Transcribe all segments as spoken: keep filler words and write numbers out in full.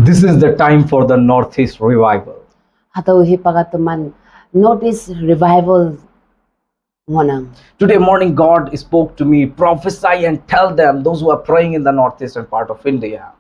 This is the time for the Northeast revival. Hatüo hipak-a teman Northeast revival ngohnang. Today morning, God spoke to me, prophesy and tell them, those who are praying in the northeastern part of India.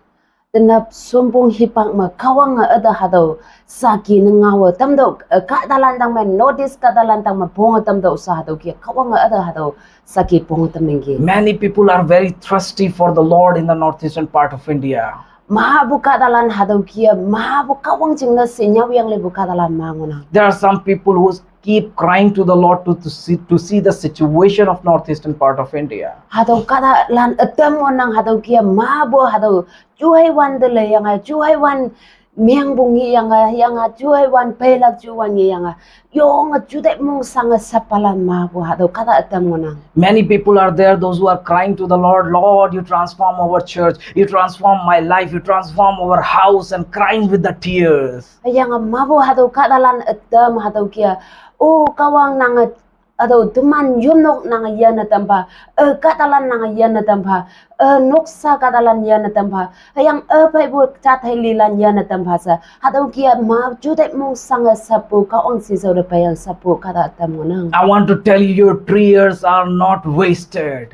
Tenap sompong hipak me Kahwange üte hatüo saki ne ngaowe tamtüoh, eh, kahtalan tang me Northeast kahtalan tang me ponge tamtüoh sha hatüo ke Kahwange üte hatüo saki ponge tamyangki. Many people are very thirsty for the Lord in the northeastern part of India. Mapu kahtalan hatüo ke, mapu Kahwang jingne she nyao yang lepu kahtalan ma ngohnang. There are some people who keep crying to the Lord to, to see, to see the situation of northeastern part of India. Hatüo kahtalan ütam ngohnang hatüo ke, mapu hatüo juhei wan te leiyange, juhei wan mengpu ngeyange, yange juhei wan peilak ju wan ngeyange, yonge juteih mongshange sapalan mapu hatüo kahta ütam ngohnang. Many people are there, those who are crying to the Lord, Lord, you transform our church, you transform my life, you transform our house, and crying with the tears. Hüyange mapu hatüo kahtalan ütam hatüo ke, O Kahwang, nange hatüo teman yomnok nange yane tampha, eh, kahtalan nange yane tampha, eh, noksa kahtalan yane tampha, hüyange, eh, pheipu jat hei lilan yane tampha she hatüo ke ma juteih mongshange sapu Kahwang shishao te peiyang sapu kahta ütam ngohnang. I want to tell you, your prayers are not wasted.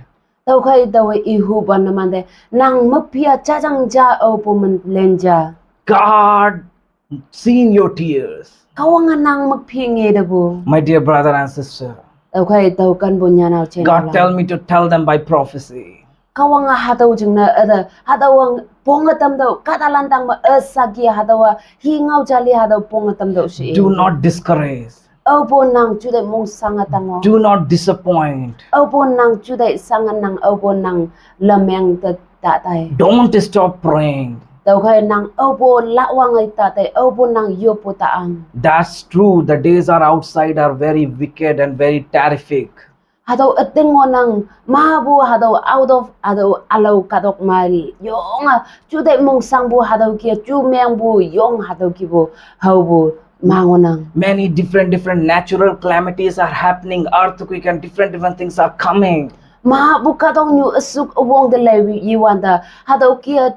Tüokhei taowe ihupa numante, nang mükphi-a jajang ja aopu men len ja. God seen your tears. Kahwange nang mükphi nge tepu. My dear brother and sister, Tüokhei tao kenpu nyanao jin God tell me to tell them by prophecy. Kahwange hatüo jingne üte hatüo wang ponge tamtüoh kahtalan tang me, eh, saki hatüowa hi ngao jali hatüo ponge tamtüoh she. Do not discourage. Aopu nang juteih mongshange tango. Do not disappoint. Aopu nang juteih shange nang aopu nang lameng te ta tai. Don't stop praying. Tüokhei nang aopu lahwange ta tai, aopu nang yoppu ta ang. That's true. The days are outside are very wicked and very terrific. Hatüo üting ngohnang, mapu hatüo out of, hatüo ülao kahtok me yonge juteih mongshangpu hatüo ke, ju mengpu yong hatüo kepu haopu ma ngohnang. Many different, different natural calamities are happening, earthquake and different, different things are coming. Mapu kahtoknyu üsuk üwong te lei iwante, hatüo ke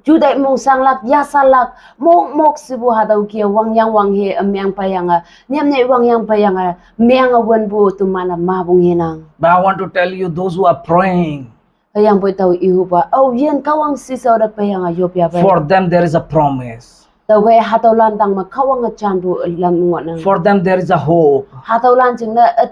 juteih mongshanglak, yashalak, mok mok shepu hatüo ke wangyang wanghe ümeng peiyange, nyamnyei wangyang peiyange, menge wünpu teman-e mapu ngenang. But I want to tell you, those who are praying, Hüyangpoi tao ihupa, aoyin Kahwang shishao te peiyange yopya pei. For them there is a promise. Tüokhei hatüolan tang me Kahwange janpu lam ngohnang. For them there is a hope. Hatüolan jingne, eh,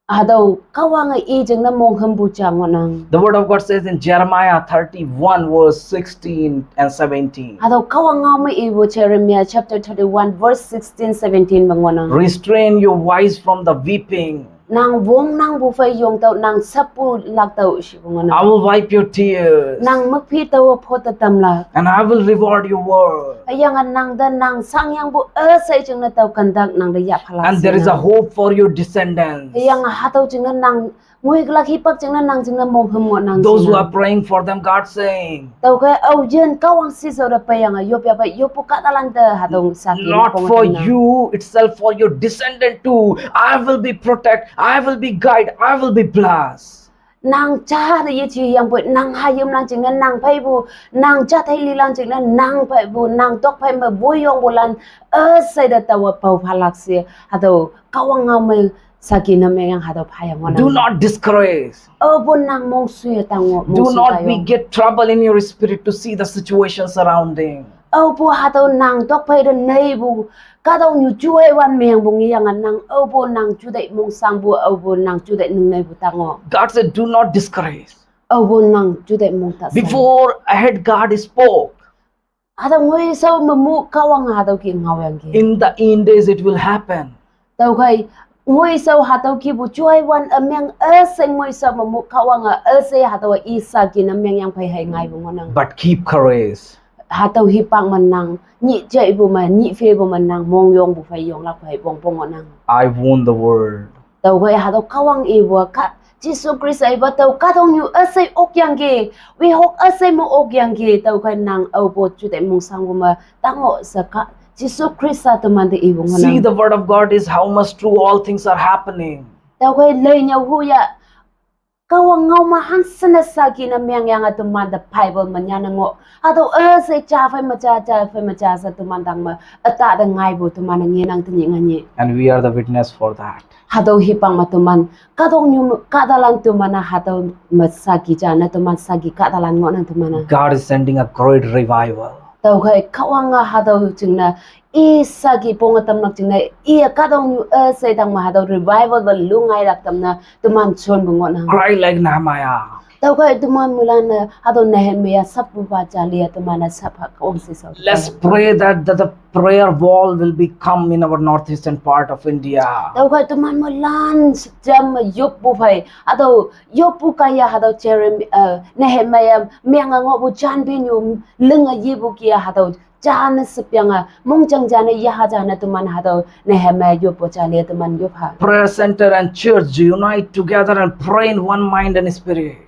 hatüo Kahwange i jingne monghümpu ja ngohnang. The word of God says in Jeremiah thirty-one, verse sixteen and seventeen. Hatüo Kahwang ngao me ipu Jeremiah chapter thirty-one, verse sixteen, seventeen me ngohnang. Restrain your voice from the weeping. Nang wongnangpu phei yong tüoh, nang sappu lak tüoh shepu ngohnang. I will wipe your tears. Nang mükphi tüowe phote tamlak. And I will reward your work. Hüyange nang te nang shangyangpu üshei jingne tao kantak nang te yaphalak. And there is a hope for your descendants. Hüyange hatüo jingne nang ngoikülak hipak jingne nang jingne monghüm ngohnang. Those who are praying for them, God saying, Tüokhei aoyin Kahwang shishao te peiyange yopya pei, yoppu kahtalan te hatüo saki not for you itself, for your descendant too. I will be protect, I will be guide, I will be bless. Nang ja te yeji yangpoi, nang hayimlan jingne nang pheipu, nang ja tei lilan jingne nang pheipu, nang tok phei me woiyongpulan, üshei te taowe pao phalak she, hatüo Kahwang ngao me saki ne mengyang hatüo phayang ngohnang. Do not discourage. Aopu nang mongshuye tango. Do not be get trouble in your spirit to see the situation surrounding. Aopu hatüo nang tok phei te neipu, kahtoknyu juhei wan mengpu ngeyange nang aopu nang juteih mongshangpu, aopu nang juteih ningneipu tango. God said, do not discourage. Aopu nang juteih mong ta. Before ahead God spoke. Hatüo ngoishao me mu Kahwange hatüo ke ngaoyangki. In the end days it will happen. Tüokhei ngoishao hatüo kepu juhei wan ümeng üshei ngoishao me mu Kahwange üshei hatüowa i saki ne mengyang phei hei ngaipu ngohnang. But keep courage. Hatüo hipak me nang nyih jeipu me, nyih phepu me nang mongyongpu phei yonglak phei wongpong ngohnang. I won the world. Tüokhei hatüo Kahwang ipu-a kah, Jesu Khrista ipa tao kahtoknyu üshei okyangki, wehok üshei me okyangki, tüokhei nang aopu juteih mongshangpu me tango she kah, Jesu Khrista temante ipu ngohnang. See, the word of God is how much true, all things are happening. Tüokhei leinyüo huya, Kahwang ngao me hangshin ne saki ne meng yange teman te Bible me nyan ne ngoh. Hatüo üshei ja phei me ja, ja phei me ja she teman tang me üta te ngaipu teman-e ngenang tenyih nganyih. And we are the witness for that. Hatüo hipak me teman, kahtoknyu me kahtalan teman-a hatüo me saki ja ne teman saki kahtalan ngohnang teman-a. God is sending a great revival. Tüokhei Kahwange hatüo jingne, i saki ponge tamlak jingne, i kahtoknyu üshei tang me hatüo revival pe lu ngailak tamne teman jonpu ngohnang. Cry like Nehemiah. Tüokhei teman moilan-e hatüo Nehemiah sappupa jali-a teman-e sap ha Kahwang shishao. Let's pray that, that the prayer wall will be come in our northeastern part of India. Tüokhei teman moilan jam yoppu phei, hatüo yoppu kaiye hatüo Jerem-, eh, Nehemiah menge ngohpu janpinyu linge yepu kih-a hatüo jane sepyange, mongjang jane, yaha jane teman hatüo Nehemiah yoppu jali-a teman yop ha. Prayer center and church unite together and pray in one mind and spirit.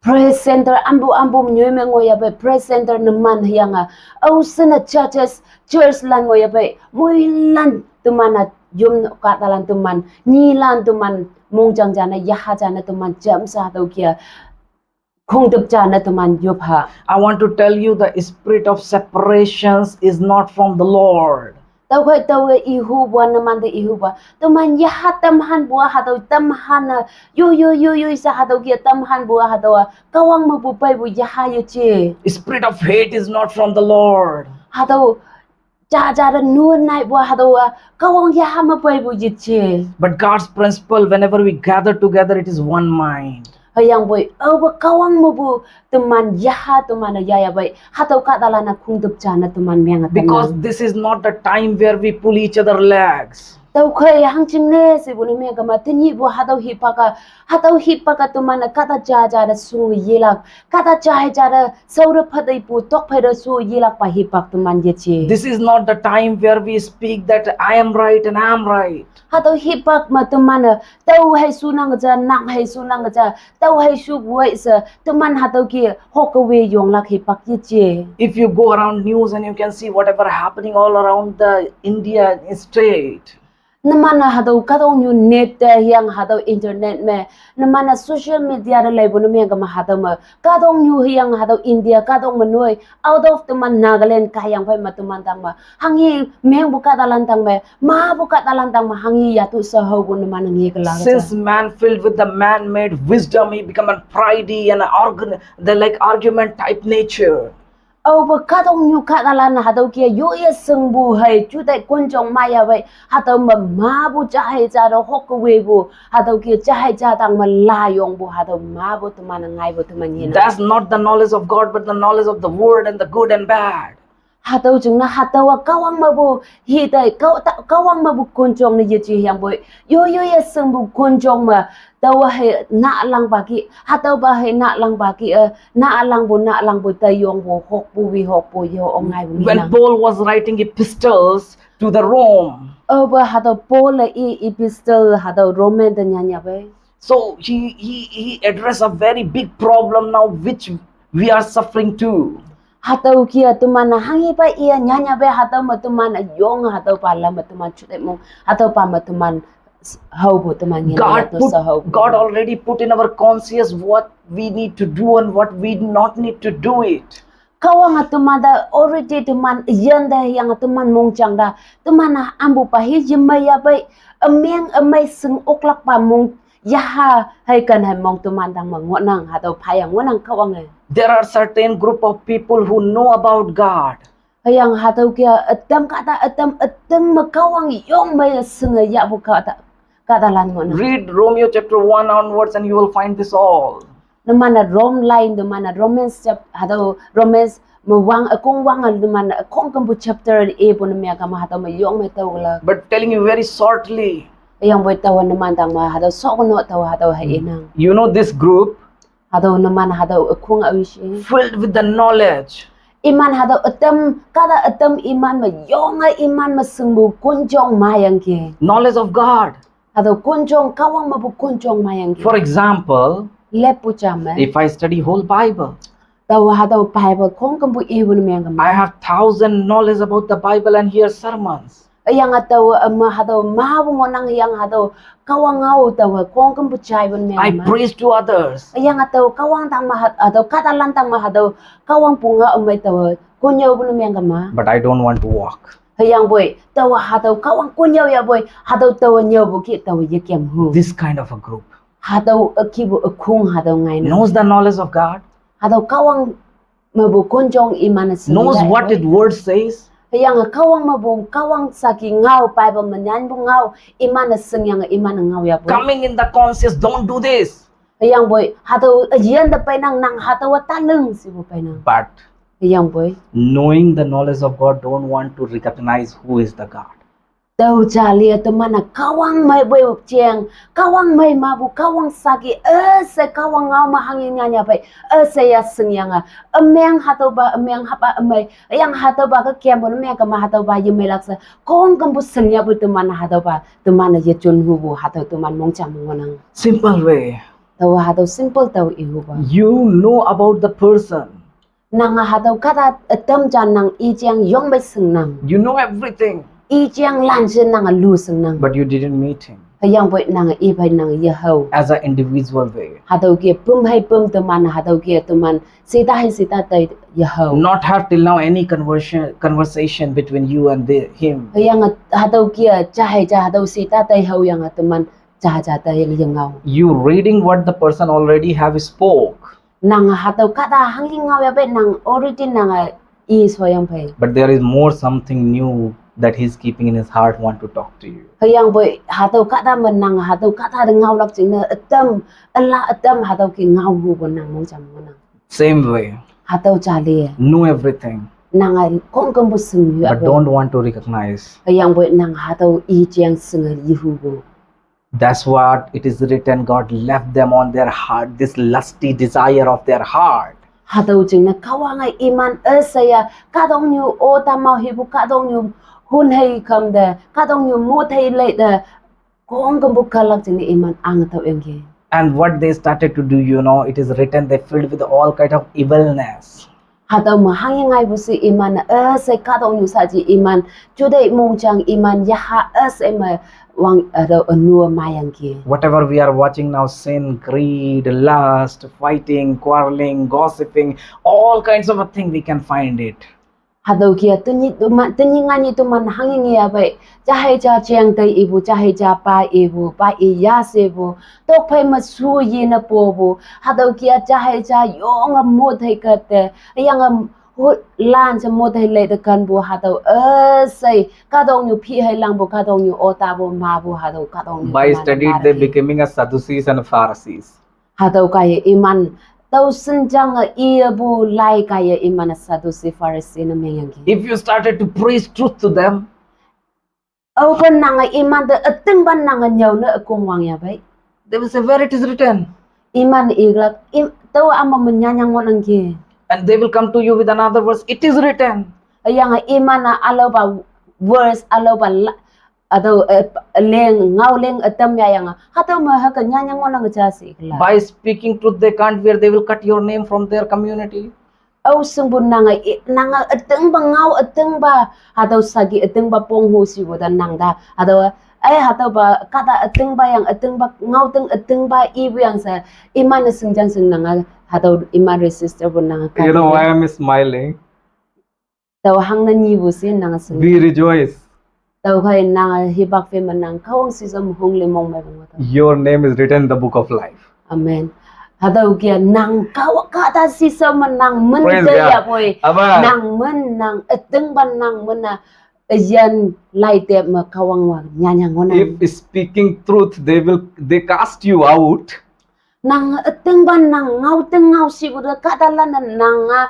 Prayer center ampu ampu nyoi me ngohyahpei, prayer center numan hüyange, aoshinne churches, church lan ngohyahpei, moilan teman-a yom kahtalan teman, nyilan teman, mongjang jane, yaha jane teman jamshe hatüo kih-a khongtüp jane teman yop ha. I want to tell you, the spirit of separations is not from the Lord. Tüokhei taowe ihupu-a, numante ihupu-a, teman yaha tamhanpu-a hatüo tamhan-e, yo yo yo yo she hatüo kih-a tamhanpu-a hatüowa Kahwang mepu peipu yaha yeje. Spirit of hate is not from the Lord. Hatüo jaja te nu naipu-a hatüowa Kahwang yaha me peipu yeje. But God's principle, whenever we gather together, it is one mind. Hüyangpoi aope Kahwang mepu teman yaha teman-e yayapei hatüo kahtalan-a khongtüp jane teman menge tamnang. Because this is not the time where we pull each other legs. Tüokhei hangjingne shepu ne meng kema tenyihpu hatüo hipak-a, hatüo hipak-a teman-e kahta jaja te shu yelak, kahta jai ja te shao te phateipu tokphei te shu yelakpa hipak teman yeje. This is not the time where we speak that I am right and I am right. Hatüo hipak me teman-e tao hei shunang ja, nang hei shunang ja, tao hei shupu ei she teman hatüo kih-a hokewe yonglak hipak yeje. If you go around news and you can see whatever happening all around the India state. Numan-e hatüo kahtoknyu net te hüyange hatüo internet me, numan-e social media te leipu ne meng kema hatüo me, kahtoknyu hüyange hatüo India kahtok me noi, out of teman Nagaland kaiyang phei me teman tang me, hanghe mengpu kahtalan tang me, mapu kahtalan tang me hanghe yatu she haopu numan-e ngekelak ja. Since man filled with the man-made wisdom, he become a pridey and organ-, the, like, argument type nature. Aope kahtoknyu kahtalan hatüo kih-a yoye shingpu hei jutai konjong maiyapei, hatüo me mapu jahei ja te hokewepu, hatüo kih-a jahei ja tang me layongpu hatüo mapu teman-e ngaipu teman ngenang. That's not the knowledge of God, but the knowledge of the world and the good and bad. Hatüo jingne hatüowa Kahwang mepu hitai, Kah-, ta-, Kahwang mepu konjong ne yeje hüyangpoi, yo yoye shingpu konjong me, taowa hei nalangpa kih, hatüopa hei nalangpa kih-e, nalangpu nalangpu taiyongpu hokpu wi hokpu yo ongaipu ngenang. When Paul was writing epistles to the Rome. Aope hatüo Paul-e i epistle hatüo Roman te nyanyapei. So he, he, he addressed a very big problem now which we are suffering too. Hatüo kih-a teman-e hanghepa iye nyanyapei hatüo me teman-e yong hatüopa lam me teman jutai mong hatüopa me teman haopu teman ngenang. God put, God already put in our conscience what we need to do and what we not need to do it. Kahwange teman te already teman yinte hüyange teman mongjang te teman-a ampupa hi yemeiyapei, ümeng ümei shing oklakpa mong yaha hei ken hei mong teman tang me ngohnang hatüo phayang ngohnang Kahwange. There are certain group of people who know about God. Hüyange hatüo kih-a ütam kahta ütam ütam me Kahwang yong mei shinge yahpu kahta, kahtalan ngohnang. Read Romeo chapter one onwards and you will find this all. Numan-e Rome line, numan-e Romans chap-, hatüo Romans me wang, ükong wange numan-e ükongkempu chapter ipu ne meng kema hatüo me yong mei tüolak. But telling you very shortly. Hüyangpoi taowa numan tang me hatüo shokono taowa hatüo hei inang. You know this group? Hatüo numan hatüo ükong aoshi filled with the knowledge. Iman hatüo ütam, kahta ütam iman me yonge iman me shingpu konjong mayangki. Knowledge of God. Hatüo konjong, Kahwang mepu konjong mayangki. For example, leppu ja me, if I study whole Bible, taowa hatüo Bible khongkümpu ipu ne meng kema, I have thousand knowledge about the Bible and hear sermons. Hüyange taowe ema hatüo mapu ngohnang, hüyange hatüo Kahwang ngao taowe khongkümpu jaiwün me I ma. Preach to others. Hüyange taowe Kahwang tangme hat-, hatüo kahtalan tangme hatüo Kahwang pungao ümei taowe konnyüopu ne mengkema. But I don't want to walk. Hüyangpoi taowe hatüo Kahwang konnyüo yahpoi hatüo taowe nyüopu ki taowe yekem hu. This kind of a group. Hatüo ükipu ükhong hatüo ngainang. Knows the knowledge of God. Hatüo Kahwang mepu konjong iman-e shingyah. Knows what its word says. Hüyange Kahwang mepu Kahwang saki ngao Bible me nyanpu ngao iman-e shingyange iman-e ngao yahpoi. Coming in the conscious, don't do this. Hüyangpoi hatüo üyin te peinang nang hatüowa taling shipu peinang. But hüyangpoi knowing the knowledge of God, don't want to recognize who is the God. Tao jali teman-e Kahwang mei poi jeng, Kahwang mei mapu, Kahwang saki, üshei Kahwang ngao me hangyin nyanyah pei, üshei ya shingyange, ümeng hatüopa, ümeng hapa ümei, hüyange hatüopa ke kempu ne mengkema hatüopa yemeilak she, khongkümpu shingyahpu teman hatüopa, teman-e yejun hupu hatüo teman mongjang me ngohnang. Simple way. Taowe hatüo simple tao ihupa. You know about the person. Nange hatüo kahta ütam ja nang i jeng yongpei shingnang. You know everything. I jeng lanshe nange lu shingnang. But you didn't meet him. Hüyangpoi nange iphei nange yehao. As an individual way. Hatüo ke püm hei püm teman, hatüo ke teman sheta hei sheta tei yehao. Not have till now any conversion, conversation between you and the, him. Hüyange hatüo ke ja hei ja hatüo sheta tei haoyange teman ja ja tei yengao. You reading what the person already have spoke. Nange hatüo kahta hangyin ngao yahpei nang already nange i shoyang phei. But there is more something new that he's keeping in his heart, want to talk to you. Hüyangpoi hatüo kahta me nang hatüo kahta te ngaolak jingne ütam, üla ütam hatüo ke ngao hupu nang mongjang ngohnang. Same way. Hatüo jali. Know everything. Nange khongkümpu shingyu. But don't want to recognize. Hüyangpoi nang hatüo i jeng shinge yehupu. That's what it is written, God left them on their heart, this lusty desire of their heart. Hatüo jingne Kahwange iman üshei ya, kahtoknyu o tamao hipu kahtoknyu hun hei kam te, kahtoknyu mot hei lei te, khongkümpu kalak jingne iman ang taoyangki. And what they started to do, you know, it is written, they filled with all kind of evilness. Hatüo me hangyin ngaipu she iman-e, üshei kahtoknyu saji iman, jute mongjang iman, yaha üshei me wang hatüo ünu mayangki. Whatever we are watching now, sin, greed, lust, fighting, quarreling, gossiping, all kinds of a thing we can find it. Hatüo ke tenyih teman, tenyih nganyih teman hangyin yahpei, ja hei ja jeng tei ipu, ja hei ja pa ipu, pa i ya shepu, tokphei me shu yine popu, hatüo ke ja hei ja yonge mot hei kette, hüyange hu-, lanshe mot hei lei te kenpu, hatüo üshei kahtoknyu phi hei langpu, kahtoknyu o tapu mapu, hatüo kahtoknyu. By teman studied, they becoming as Sadducees and Pharisees. Hatüo kaiye iman tao shinjange iyepu lai kaiye iman-e Sadducee Pharisee ne mengyangki. If you started to preach truth to them, aope nange iman te ütingpa nange nyüo ne ükong wang yahpei, they will say, where it is written? Iman iklak, im, tao ama me nyanyang ngohnangki. And they will come to you with another verse, it is written. Hüyange iman-e ülaopa verse, ülaopa la-, hatüo, eh, leng, ngao leng ütam yahyange, hatüo me hüke nyanyang ngohnang ja she iklak. By speaking truth they can't bear, they will cut your name from their community. Ao shingpu nange, i, nange ütingpa ngao ütingpa, hatüo saki ütingpa ponghu shipu te nang te, hatüo, eh, hatüopa kahta ütingpa yang ütingpa ngao ting ütingpa ipu yang she, iman-e shingjang shing nange, hatüo iman register pu nange. You know why I'm smiling? Tao hangne nyipu she nange shing. Be rejoice. Tüokhei nange hipak phei me nang Kahwang shishao me hongli mongmeipu ngoh tao. Your name is written in the book of life. Amen. Hatüo ke nang Kahwang kahta shishao me nang min te yahpoi. Nang min nang ütingpa nang min-a üyin laitep me Kahwang wa nyanyang ngohnang. If speaking truth, they will, they cast you out. Nang ütingpa nang ngao ting ngao shipu te kahtalan-e nang-a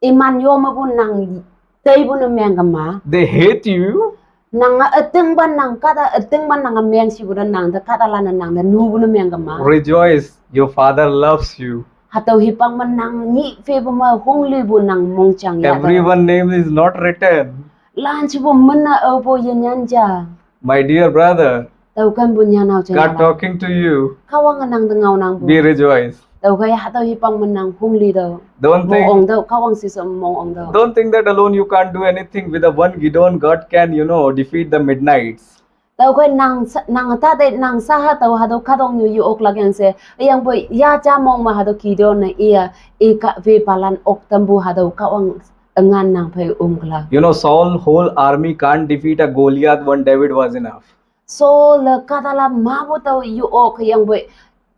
iman yo mepu nang teipu ne mengkema. They hate you. Nang-a ütingpa nang kahta ütingpa nang-a meng shipu te nang te kahtalan-e nang te nupu ne mengkema. Rejoice, your Father loves you. Hatüo hipak me nang nyih phepu me honglipu nang mongjang ya. Everyone name is not written. Lanshepu min-a aopu yenyan ja. My dear brother, tüokenpu nyanao ja, God talking to you. Kahwange nang te ngaonangpu. Be rejoiced. Tüokhei hatüo hipak me nang hongli tüo. Don't Mong think, ong tüo, Kahwang shisem mong ong tüo. Don't think that alone you can't do anything. With a one Gideon, God can, you know, defeat the Midianites. Tüokhei nang sa, nang ta te nang sa hatüo, hatüo kahtoknyu ye-ok lak yang she. Hüyangpoi ya ja mong me hatüo Gideon ne iya, i ka ve palan ok tampu hatüo Kahwang üngan nang phei ong kla. You know, Saul whole army can't defeat a Goliath. One David was enough. Saul le kahtalan mapu tüo ye-ok hüyangpoi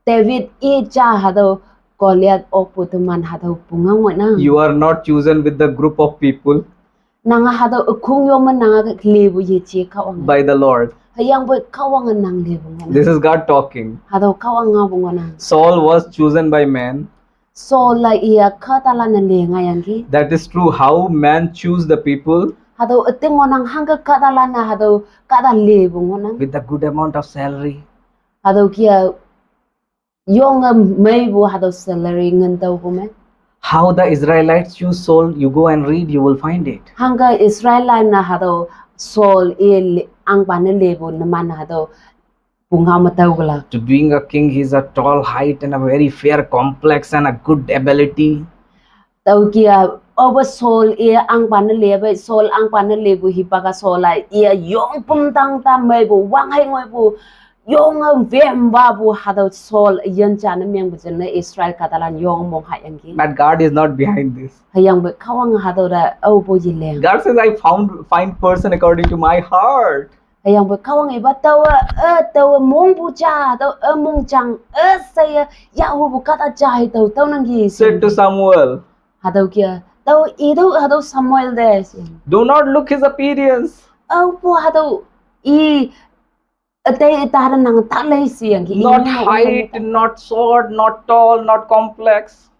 David i ja hatüo Goliath okpu teman hatüo pungao ngohnang. You are not chosen with the group of people Nang hatüo ükhung yo me nang lepu yeje Kahwang. By the Lord. Hüyangpoi Kahwange nang lepu ngohnang. This is God talking. Hatüo Kahwang ngaopu ngohnang. Saul was chosen by man. Saul la iya kahtalan ne le ngaiyangki. That is true. How man choose the people? Hatüo üting ngohnang hangke kahtalan-e hatüo kahta lepu ngohnang. With the good amount of salary. Hatüo kia yonge meipu hatüo salary ngin tüopu me. How the Israelites choose Saul, you go and read, you will find it. Hangke Israelite ne hatüo Saul i le, ahngpa ne lepu numan hatüo pungao me tüo kela. To being a king, he's a tall height and a very fair complex and a good ability. Tüokhei, aope Saul i ahngpa ne lepe, Saul ahngpa ne lepu hipak-a Saul-a i yong pumtang ta meipu, wanghei ngoipu, yonge vemwapu hatüo Saul yin ja ne mengpu jingne Israel kahtalan yong mong hayangki. But God is not behind this. Hüyangpoi Kahwang hatüo te aopu yeleng. God says, I found find person according to my heart. Hüyangpoi Kahwang ipa taowe, e, taowe mongpu ja, tao, e, mongjang, e, sheye, yahhupu kahta ja hi tao, tüo nangki. Said to Samuel, Hatüo kia, tao i tüo, hatüo Samuel te she. Do not look his appearance. Aopu hatüo i, üte i ta te nang ta lei sheyangki. Not height, not short, not tall, not complex.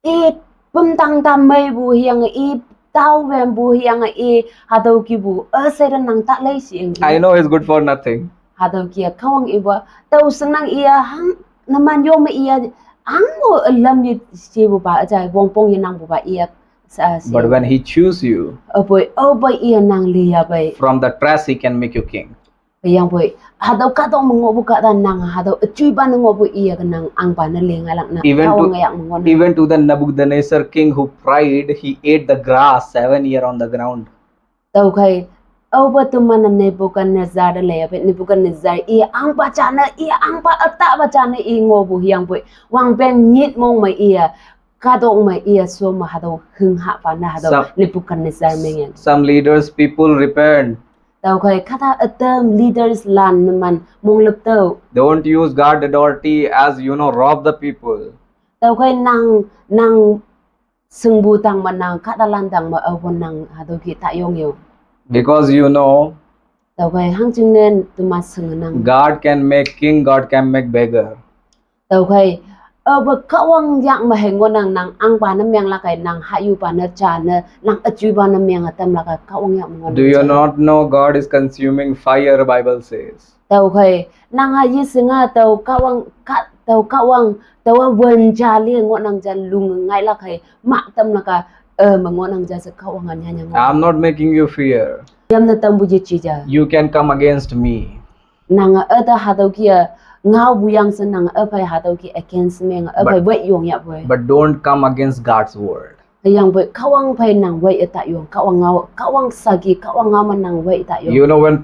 I pumtang ta meipu hüyange i tao wempu hüyange i hatüo kipu, e, she te nang ta lei sheyangki. I know he's good for nothing. Hatüo kia Kahwang ipa, tao shingnang iya hang, numan yo me iya, ahngmo ülam ye shepupa, üja wongpong yenangpupa iya, sa, she. But when he choose you, Aopoi, aopoi iya nang leya pei. From the trash he can make you king. Hüyangpoi, hatüo kahtok me ngohpu kahta nang, hatüo üjuipa ne ngohpu iye ke nang ahngpa ne le ngailak nang, Even to, Kahwang yak me ngohnang. Even to the Nebuchadnezzar king who pride, he ate the grass seven year on the ground. Tüokhei, aope teman-e Nebuchadnezzar te leya pei, Nebuchadnezzar i ahngpa ja ne, i ahngpa ütapa ja ne i ngohpu hüyangpoi, wangpeng nyit mong me iye, kahtok me iye sho me hatüo hünghahpa ne hatüo Nebuchadnezzar mengyang. Some leaders, people repent. Tüokhei kahta ütam leaders lan numan monglüp tüoh. Don't use God authority as, you know, rob the people. Tüokhei nang, nang shingpu tang me nang, kahtalan tang me aopu nang hatüo ki tayong yo. Because, you know, Tüokhei hangjingne teman shingnang. God can make king, God can make beggar. Tüokhei, aope Kahwang yak me hei ngohnang nang ahngpa ne menglak kei nang hayupa ne ja ne, nang üjuipa ne menge tamlak kei Kahwang yak me ngohnang. Do you not know God is consuming fire, Bible says? Tüokhei, nang-a yeshinga tao Kahwang, ka, tao Kahwang, taowa wün ja le ngohnang ja lung ngailak kei, mah tamlak kei, e, me ngohnang ja she Kahwange nyanyang ngoh. I'm not making you fear. Yamne tampu yeje ja. You can come against me. Nange üte hatüo ki-e ngaopu yang she nange üphei hatüo ki against menge üphei wei yong yahpoi. But don't come against God's word. Hüyangpoi Kahwang phei nang wei üta yong, Kahwang ngao, Kahwang saki, Kahwang ngao me nang wei üta yong. You know, when